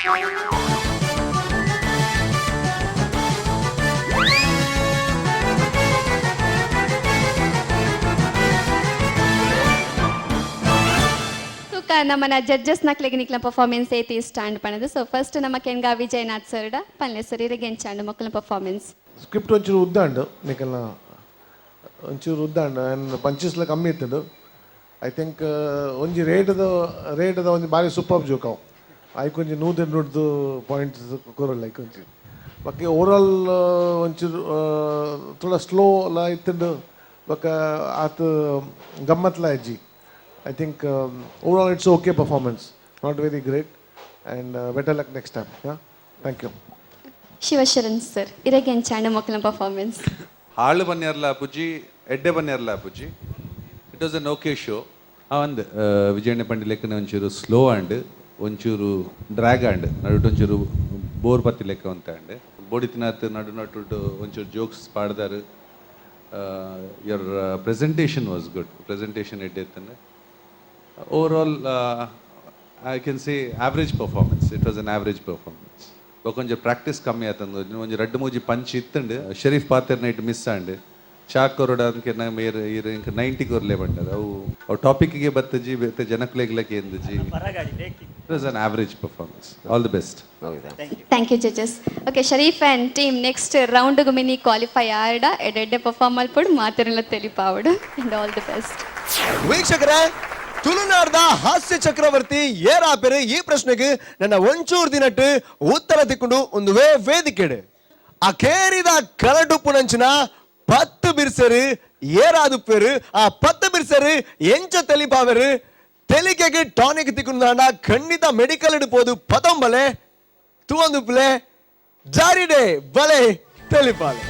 ತೂಕ ನಮ್ಮನ judges ನಕ್ಲೆಗ್ ನಿಕ್ಲ performance ಏತಿ stand ಪಣದು. ಸೊ ಫಸ್ಟ್ ನಮ್ಮ ಕೆನ್ಗಾ ವಿಜಯನಾಥ್ ಸರ್ಡ ಪನ್ಲೆ ಸರ್, ಇರೆಗ್ ಎಂಚಾಂಡ್ ಮೊಕ್ಕಲ ಪರ್ಫಾರ್ಮೆನ್ಸ್? ಸ್ಕ್ರಿಪ್ಟ್ ಒಂಚೂರು ಉದ್ದಾಂಡು ನಿಕಲ್ನ, ಒಂಚೂರು ಉದ್ದಾಂಡು ಆ್ಯಂಡ್ ಪಂಚಸ್ಲ ಕಮ್ಮಿ ಇತ್ತುಂಡು. I think ಒಂಜಿ ರೇಟ್ದ ರೇಟ್ದ ಒಂಜಿ ಬಾರಿ ಸೂಪರ್ ಜೋಕ್ ಅವು. ಐಕ್ ಒಂಜಿ 100 ಪಾಯಿಂಟ್ಸ್ ಕೊರೊಲ್ಲ ಐಕ್ ಒಂಜಿ. ಬೊಕ್ಕ ಓವರಾಲ್ ಒಂಚೂರು ಥೋಡ ಸ್ಲೋ ಲ ಇತ್ತುಂಡು, ಬೊಕ್ಕ ಆತ್ ಗಮ್ಮತ್ಲ ಇಜ್ಜಿ. I think overall it's okay performance, not very great, and better luck next time. Yeah, thank you. Shivasharan sir, ಇರೆಗ್ ಎಂಚಾಂಡ್ ಮೊಕ್ಕಲ ಪರ್ಫಾರ್ಮೆನ್ಸ್? ಹಾಳು ಬನ್ನಿರ್ಲ ಪುಜ್ಜಿ, ಎಡ್ಡೆ ಬನ್ನಿರ್ಲ ಪುಜ್ಜಿ. It was an okay show. ಒಂದು ವಿಜಯಣ್ಣ ಪಂಡಿ ಲೆಕ್ಕನೆ ಒಂಚೂರು ಸ್ಲೋ ಆಂಡ್, ಒಂಚೂರು ಡ್ರ್ಯಾಗ್ ಆಂಡ್, ನಡುಟು ಒಂಚೂರು ಬೋರ್ ಪತ್ತಿ ಲೆಕ್ಕ ಅಂತ ಆಂಡ್. ಬೋಡಿತಿನಾಥ್ ನಡು ನಟುಟು ಒಂಚೂರು jokes ಪಾಡ್ದಾರು. Your presentation was good, presentation ಎಡ್ಡೆ ಇತ್ತಂದ್ರೆ. Overall, I can say average performance. It was an average performance. ಬೊಕ ಪ್ರಾಕ್ಟೀಸ್ ಕಮ್ಮಿ ಆತಂದು. ಒಂಜಿ ರಡ್ಡ್ ಮೂಜಿ ಪಂಚ್ ಇತ್ತುಂಡು. ಶರೀಫ್ ಪಾತೆರ್ ನೈಟ್ ಮಿಸ್ ಆಂಡ್. ಚಾಕ್ ಕೊರಡ ಅಂಕೆ ಮೇರ್ ಈರ್ ಇಂಕ್ 90 ಕೊರ್ಲೆ ಬಂಡರ್. ಅವು ಅವು ಟಾಪಿಕ್ಗೆ ಬತ್ತಜಿ, ಬೇತೆ ಜನಕ್ಲೆಗ್ಲ ಕೇಂದಿಜಿ. It was an average performance. All the best. Thank you, judges. Okay, Sharif and team, next ರೌಂಡ್ಗೆ mini qualify ಆರ್ಡ ಎಡೆಡ್ಡೆ perform ಮಲ್ಪೊಡು, ಮಾತೆರೆಲ್ಲ ತೆಲಿಪಾವಡು, and all the best. ವೀಕ್ಷಕರೇ, ತುಳುನಾಡ್ದ ಹಾಸ್ಯ ಚಕ್ರವರ್ತಿ ಏರಾಪೆರು? ಈ ಪ್ರಶ್ನೆಗೆ ನನ್ನ ಒಂಚೂರು ದಿನಟ್ಟು ಉತ್ತರ ತಿಕ್ಕೊಂಡು ಒಂದು ವೇ ವೇದಿಕೆಡು. ಆ ಕೇರಿದ ಕರಡುಪ್ಪು ನಂಚಿನ 10 ಬಿರ್ಸರು ಏರಾದುಪ್ಪೇರು? ಆ 10 ಬಿರ್ಸರು ಎಂಚ ತೆಲಿಪಾವೆರು? ತೆಲಿಕೆಗೆ ಟಾನಿಕ್ ತಿಕ್ಕೊಂಡು ಖಂಡಿತ ಮೆಡಿಕಲ್ ಇಡ್ಬೋದು. ಪತೊಂಬಲೆ ತುವಂದುಪ್ಲೆ ಜಾರಿಡೆ ಬಲೆ ತೆಲಿಪಾಲೆ.